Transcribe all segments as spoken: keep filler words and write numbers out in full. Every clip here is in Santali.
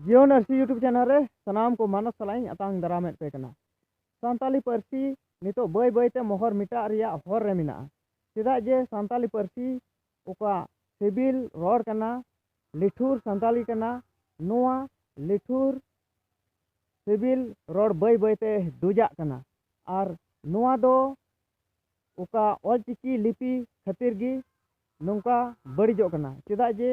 ᱡᱤᱭᱚᱱ ᱟᱹᱨᱥᱤ YouTube channel ᱨᱮ ᱥᱟᱱᱟᱢ ᱠᱚ ᱢᱟᱱᱚᱛ ᱥᱟᱞᱟᱜ ᱤᱧ ᱟᱛᱟᱝ ᱫᱟᱨᱟᱢᱮᱫ ᱯᱮ ᱠᱟᱱᱟ᱾ ᱥᱟᱱᱛᱟᱞᱤ ᱯᱟᱹᱨᱥᱤ ᱱᱤᱛᱚᱜ ᱵᱟᱹᱭ ᱵᱟᱹᱭ ᱛᱮ ᱢᱚᱦᱚᱨ ᱢᱮᱴᱟᱜ ᱨᱮᱭᱟᱜ ᱦᱚᱨ ᱨᱮ ᱢᱮᱱᱟᱜᱼᱟ᱾ ᱪᱮᱫᱟᱜ ᱡᱮ ᱥᱟᱱᱛᱟᱞᱤ ᱯᱟᱹᱨᱥᱤ ᱚᱠᱟ ᱥᱤᱵᱤᱞ ᱨᱚᱲ ᱠᱟᱱᱟ, ᱞᱤᱴᱷᱩᱨ ᱥᱟᱱᱛᱟᱞᱤ ᱠᱟᱱᱟ, ᱱᱚᱣᱟ ᱞᱤᱴᱷᱩᱨ ᱥᱤᱵᱤᱞ ᱨᱚᱲ ᱵᱟᱹᱭ ᱵᱟᱹᱭ ᱛᱮ ᱫᱩᱡᱟᱜ ᱠᱟᱱᱟ᱾ ᱟᱨ ᱱᱚᱣᱟ ᱫᱚ ᱚᱠᱟ ᱚᱞᱪᱤᱠᱤ ᱞᱤᱯᱤ ᱠᱷᱟᱹᱛᱤᱨ ᱜᱮ ᱱᱚᱝᱠᱟ ᱵᱟᱹᱲᱤᱡᱚᱜ ᱠᱟᱱᱟ᱾ ᱪᱮᱫᱟᱜ ᱡᱮ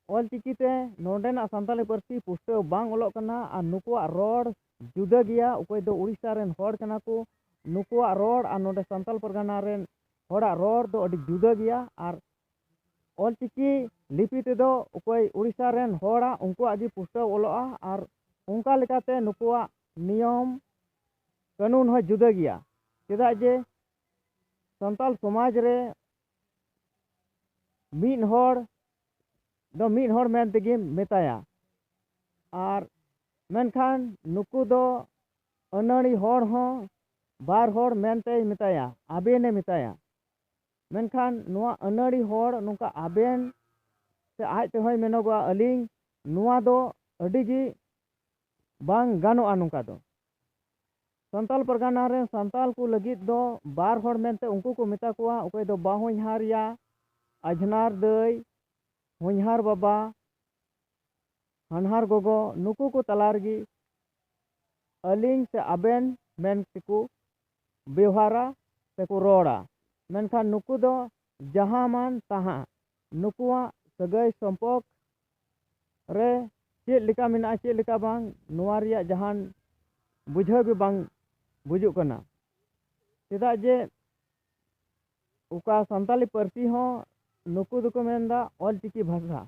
ᱚᱞᱪᱤᱠᱤ ᱛᱮ ᱱᱚᱰᱮᱱᱟᱜ ᱥᱟᱱᱛᱟᱲᱤ ᱯᱟᱹᱨᱥᱤ ᱯᱩᱥᱴᱟᱹᱣ ᱵᱟᱝ ᱚᱞᱚᱜ ᱠᱟᱱᱟ ᱟᱨ ᱱᱩᱠᱩᱣᱟᱜ ᱨᱚᱲ ᱡᱩᱫᱟᱹ ᱜᱮᱭᱟ᱾ ᱚᱠᱚᱭ ᱫᱚ ᱩᱲᱤᱥᱥᱟ ᱨᱮᱱ ᱦᱚᱲ ᱠᱟᱱᱟ ᱠᱚ, ᱱᱩᱠᱩᱣᱟᱜ ᱨᱚᱲ ᱟᱨ ᱱᱚᱰᱮ ᱥᱟᱱᱛᱟᱲ ᱯᱟᱨᱜᱟᱱᱟ ᱨᱮᱱ ᱦᱚᱲᱟᱜ ᱨᱚᱲ ᱫᱚ ᱟᱹᱰᱤ ᱡᱩᱫᱟᱹ ᱜᱮᱭᱟ᱾ ᱟᱨ ᱚᱞᱪᱤᱠᱤ ᱞᱤᱯᱤ ᱛᱮᱫᱚ ᱚᱠᱚᱭ ᱩᱲᱤᱥᱥᱟ ᱨᱮᱱ ᱦᱚᱲᱟᱜ, ᱩᱱᱠᱩᱣᱟᱜ ᱜᱮ ᱯᱩᱥᱴᱟᱹᱣ ᱚᱞᱚᱜᱼᱟ ᱟᱨ ᱚᱱᱠᱟ ᱞᱮᱠᱟᱛᱮ ᱱᱩᱠᱩᱣᱟᱜ ᱱᱤᱭᱚᱢ ᱠᱟᱹᱱᱩᱱ ᱦᱚᱸ ᱡᱩᱫᱟᱹ ᱜᱮᱭᱟ᱾ ᱪᱮᱫᱟᱜ ᱡᱮ ᱥᱟᱱᱛᱟᱲ ᱥᱚᱢᱟᱡᱽ ᱨᱮ ᱢᱤᱫ ᱦᱚᱲ ᱫᱚ ᱢᱤᱫ ᱦᱚᱲ ᱢᱮᱱ ᱛᱮᱜᱮᱢ ᱢᱮᱛᱟᱭᱟ, ᱟᱨ ᱢᱮᱱᱠᱷᱟᱱ ᱱᱩᱠᱩ ᱫᱚ ᱟᱹᱱᱟᱹᱲᱤ ᱦᱚᱲ ᱦᱚᱸ ᱵᱟᱨ ᱦᱚᱲ ᱢᱮᱱᱛᱮᱭ ᱢᱮᱛᱟᱭᱟ, ᱟᱵᱮᱱᱮ ᱢᱮᱛᱟᱭᱟ᱾ ᱢᱮᱱᱠᱷᱟᱱ ᱱᱚᱣᱟ ᱟᱹᱱᱟᱹᱲᱤ ᱦᱚᱲ ᱱᱚᱝᱠᱟ ᱟᱵᱮᱱ ᱥᱮ ᱟᱡ ᱛᱮᱦᱚᱸᱭ ᱢᱮᱱᱚᱜᱚᱜᱼᱟ ᱟᱹᱞᱤᱧ, ᱱᱚᱣᱟ ᱫᱚ ᱟᱹᱰᱤ ᱜᱮ ᱵᱟᱝ ᱜᱟᱱᱚᱜᱼᱟ᱾ ᱱᱚᱝᱠᱟ ᱫᱚ ᱥᱟᱱᱛᱟᱲ ᱯᱟᱨᱜᱟᱱᱟ ᱨᱮᱱ ᱥᱟᱱᱛᱟᱲ ᱠᱚ ᱞᱟᱹᱜᱤᱫ ᱫᱚ ᱵᱟᱨ ᱦᱚᱲ ᱢᱮᱱᱛᱮ ᱩᱱᱠᱩ ᱠᱚ ᱢᱮᱛᱟ ᱠᱚᱣᱟ, ᱚᱠᱚᱭ ᱫᱚ ᱵᱟᱦᱚᱧᱦᱟᱨ ᱭᱟ, ᱟᱡᱷᱱᱟᱨ ᱫᱟᱹᱭ, ᱦᱚᱧᱦᱟᱨ ᱵᱟᱵᱟ, ᱦᱟᱱᱦᱟᱨ ᱜᱚᱜᱚ, ᱱᱩᱠᱩ ᱠᱚ ᱛᱟᱞᱟ ᱨᱮᱜᱮ ᱟᱹᱞᱤᱧ ᱥᱮ ᱟᱵᱮᱱ ᱢᱮᱱ ᱛᱮᱠᱚ ᱵᱮᱣᱦᱟᱨᱟ ᱥᱮᱠᱚ ᱨᱚᱲᱟ᱾ ᱢᱮᱱᱠᱷᱟᱱ ᱱᱩᱠᱩ ᱫᱚ ᱡᱟᱦᱟᱸ ᱢᱟᱱ ᱛᱟᱦᱟᱸ, ᱱᱩᱠᱩᱣᱟᱜ ᱥᱟᱹᱜᱟᱹᱭ ᱥᱚᱢᱯᱚᱨᱠ ᱨᱮ ᱪᱮᱫ ᱞᱮᱠᱟ ᱢᱮᱱᱟᱜᱼᱟ, ᱪᱮᱫ ᱞᱮᱠᱟ ᱵᱟᱝ, ᱱᱚᱣᱟ ᱨᱮᱭᱟᱜ ᱡᱟᱦᱟᱱ ᱵᱩᱡᱷᱟᱹᱣ ᱜᱮ ᱵᱟᱝ ᱵᱩᱡᱩᱜ ᱠᱟᱱᱟ᱾ ᱪᱮᱫᱟᱜ ᱡᱮ ᱚᱠᱟ ᱥᱟᱱᱛᱟᱞᱤ ᱯᱟᱹᱨᱥᱤ ᱦᱚᱸ ᱱᱩᱠᱩ ᱫᱚᱠᱚ ᱢᱮᱱᱫᱟ ᱚᱞᱪᱤᱠᱤ ᱵᱷᱟᱥᱟ᱾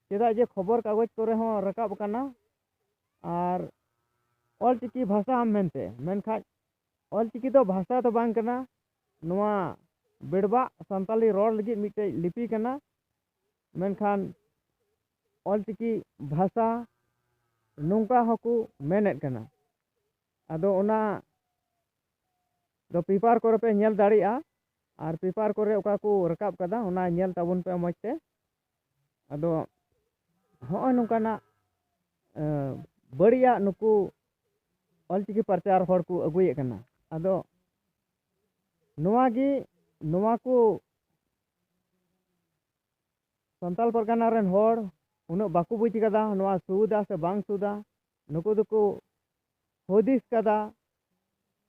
ᱪᱮᱫᱟᱜ ᱡᱮ ᱠᱷᱚᱵᱚᱨ ᱠᱟᱜᱚᱡᱽ ᱠᱚᱨᱮ ᱦᱚᱸ ᱨᱟᱠᱟᱵ ᱠᱟᱱᱟ, ᱟᱨ ᱚᱞᱪᱤᱠᱤ ᱵᱷᱟᱥᱟ ᱟᱢ ᱢᱮᱱᱛᱮ, ᱢᱮᱱᱠᱷᱟᱡ ᱚᱞᱪᱤᱠᱤ ᱫᱚ ᱵᱷᱟᱥᱟ ᱫᱚ ᱵᱟᱝ ᱠᱟᱱᱟ᱾ ᱱᱚᱣᱟ ᱵᱮᱲᱵᱟᱜ ᱥᱟᱱᱛᱟᱞᱤ ᱨᱚᱲ ᱞᱟᱹᱜᱤᱫ ᱢᱤᱫᱴᱮᱡ ᱞᱤᱯᱤ ᱠᱟᱱᱟ, ᱢᱮᱱᱠᱷᱟᱱ ᱚᱞᱪᱤᱠᱤ ᱵᱷᱟᱥᱟ ᱱᱚᱝᱠᱟ ᱦᱚᱸᱠᱚ ᱢᱮᱱᱮᱫ ᱠᱟᱱᱟ᱾ ᱟᱫᱚ ᱚᱱᱟ ᱫᱚ ᱯᱮᱯᱟᱨ ᱠᱚᱨᱮ ᱯᱮ ᱧᱮᱞ ᱫᱟᱲᱮᱭᱟᱜᱼᱟ, ᱟᱨ ᱯᱮᱯᱟᱨ ᱠᱚᱨᱮ ᱚᱠᱟ ᱠᱚ ᱨᱟᱠᱟᱵ ᱠᱟᱫᱟ ᱚᱱᱟ ᱧᱮᱞ ᱛᱟᱵᱚᱱ ᱯᱮ ᱢᱚᱡᱽ ᱛᱮ᱾ ᱟᱫᱚ ᱦᱚᱸᱜᱼᱚᱭ ᱱᱚᱝᱠᱟᱱᱟᱜ ᱵᱟᱹᱲᱤᱡᱟᱜ ᱱᱩᱠᱩ ᱚᱞᱪᱤᱠᱤ ᱯᱨᱚᱪᱟᱨ ᱦᱚᱲ ᱠᱚ ᱟᱹᱜᱩᱭᱮᱫ ᱠᱟᱱᱟ᱾ ᱟᱫᱚ ᱱᱚᱣᱟ ᱜᱮ, ᱱᱚᱣᱟ ᱠᱚ ᱥᱟᱱᱛᱟᱲ ᱯᱟᱨᱜᱟᱱᱟ ᱨᱮᱱ ᱦᱚᱲ ᱩᱱᱟᱹᱜ ᱵᱟᱠᱚ ᱵᱩᱡᱽ ᱠᱟᱫᱟ, ᱱᱚᱣᱟ ᱥᱩᱫᱟ ᱥᱮ ᱵᱟᱝ ᱥᱩᱫᱟ᱾ ᱱᱩᱠᱩ ᱫᱚᱠᱚ ᱦᱩᱫᱤᱥ ᱠᱟᱫᱟ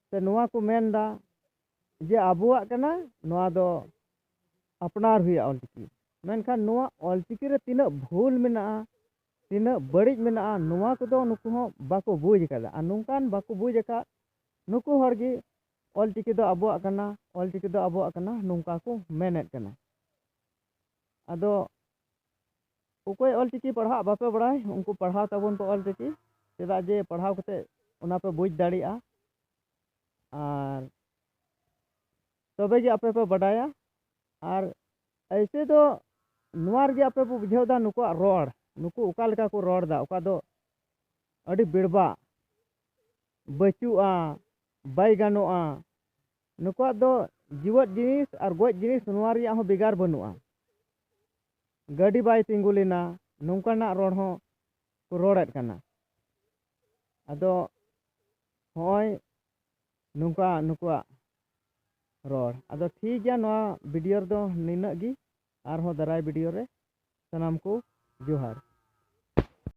ᱥᱮ ᱱᱚᱣᱟ ᱠᱚ ᱢᱮᱱᱫᱟ ᱡᱮ ᱟᱵᱚᱣᱟᱜ ᱠᱟᱱᱟ, ᱱᱚᱣᱟ ᱫᱚ ᱟᱯᱱᱟᱨ ᱦᱩᱭᱩᱜᱼᱟ ᱚᱞᱪᱤᱠᱤ᱾ ᱢᱮᱱᱠᱷᱟᱱ ᱱᱚᱣᱟ ᱚᱞᱪᱤᱠᱤ ᱨᱮ ᱛᱤᱱᱟᱹᱜ ᱵᱷᱩᱞ ᱢᱮᱱᱟᱜᱼᱟ, ᱛᱤᱱᱟᱹᱜ ᱵᱟᱹᱲᱤᱡ ᱢᱮᱱᱟᱜᱼᱟ, ᱱᱚᱣᱟ ᱠᱚᱫᱚ ᱱᱩᱠᱩ ᱦᱚᱸ ᱵᱟᱠᱚ ᱵᱩᱡᱽ ᱠᱟᱫᱟ᱾ ᱟᱨ ᱱᱚᱝᱠᱟᱱ ᱵᱟᱠᱚ ᱵᱩᱡᱽ ᱟᱠᱟᱫ ᱱᱩᱠᱩ ᱦᱚᱲ ᱜᱮ ᱚᱞᱪᱤᱠᱤ ᱫᱚ ᱟᱵᱚᱣᱟᱜ ᱠᱟᱱᱟ, ᱚᱞᱪᱤᱠᱤ ᱫᱚ ᱟᱵᱚᱣᱟᱜ ᱠᱟᱱᱟ, ᱱᱚᱝᱠᱟ ᱠᱚ ᱢᱮᱱᱮᱫ ᱠᱟᱱᱟ᱾ ᱟᱫᱚ ᱚᱠᱚᱭ ᱚᱞᱪᱤᱠᱤ ᱯᱟᱲᱦᱟᱜ ᱵᱟᱯᱮ ᱵᱟᱲᱟᱭ, ᱩᱱᱠᱩ ᱯᱟᱲᱦᱟᱣ ᱛᱟᱵᱚᱱ ᱯᱮ ᱚᱞᱪᱤᱠᱤ, ᱪᱮᱫᱟᱜ ᱡᱮ ᱯᱟᱲᱦᱟᱣ ᱠᱟᱛᱮ ᱚᱱᱟ ᱯᱮ ᱵᱩᱡᱽ ᱫᱟᱲᱮᱭᱟᱜᱼᱟ᱾ ᱟᱨ ᱛᱚᱵᱮ ᱜᱮ ᱟᱯᱮ ᱯᱮ ᱵᱟᱰᱟᱭᱟ᱾ ᱟᱨ ᱮᱭᱥᱮ ᱫᱚ ᱱᱚᱣᱟ ᱨᱮᱜᱮ ᱟᱯᱮ ᱯᱮ ᱵᱩᱡᱷᱟᱹᱣ ᱫᱟ ᱱᱩᱠᱩᱣᱟᱜ ᱨᱚᱲ, ᱱᱩᱠᱩ ᱚᱠᱟ ᱞᱮᱠᱟ ᱠᱚ ᱨᱚᱲ ᱫᱟ, ᱚᱠᱟ ᱫᱚ ᱟᱹᱰᱤ ᱵᱮᱲᱵᱟᱜ, ᱵᱟᱹᱪᱩᱜᱼᱟ, ᱵᱟᱭ ᱜᱟᱱᱚᱜᱼᱟ᱾ ᱱᱩᱠᱩᱣᱟᱜ ᱫᱚ ᱡᱤᱣᱮᱫ ᱡᱤᱱᱤᱥ ᱟᱨ ᱜᱚᱡ ᱡᱤᱱᱤᱥ ᱱᱚᱣᱟ ᱨᱮᱭᱟᱜ ᱦᱚᱸ ᱵᱷᱮᱜᱟᱨ ᱵᱟᱹᱱᱩᱜᱼᱟ᱾ ᱜᱟᱹᱰᱤ ᱵᱟᱭ ᱛᱤᱸᱜᱩ ᱞᱮᱱᱟ, ᱱᱚᱝᱠᱟᱱᱟᱜ ᱨᱚᱲ ᱦᱚᱸ ᱠᱚ ᱨᱚᱲᱮᱫ ᱠᱟᱱᱟ᱾ ᱟᱫᱚ ᱦᱚᱸᱜᱼᱚᱭ ᱱᱚᱝᱠᱟ ᱱᱩᱠᱩᱣᱟᱜ ᱨᱚᱲ᱾ ᱟᱫᱚ ᱴᱷᱤᱠ ᱜᱮᱭᱟ, ᱱᱚᱣᱟ ᱵᱷᱤᱰᱤᱭᱳ ᱨᱮᱫᱚ ᱱᱤᱱᱟᱹᱜ ᱜᱮ᱾ ᱟᱨᱦᱚᱸ ᱫᱟᱨᱟᱭ ᱵᱷᱤᱰᱤᱭᱳ ᱨᱮ ᱥᱟᱱᱟᱢ ᱠᱚ ᱡᱚᱦᱟᱨ᱾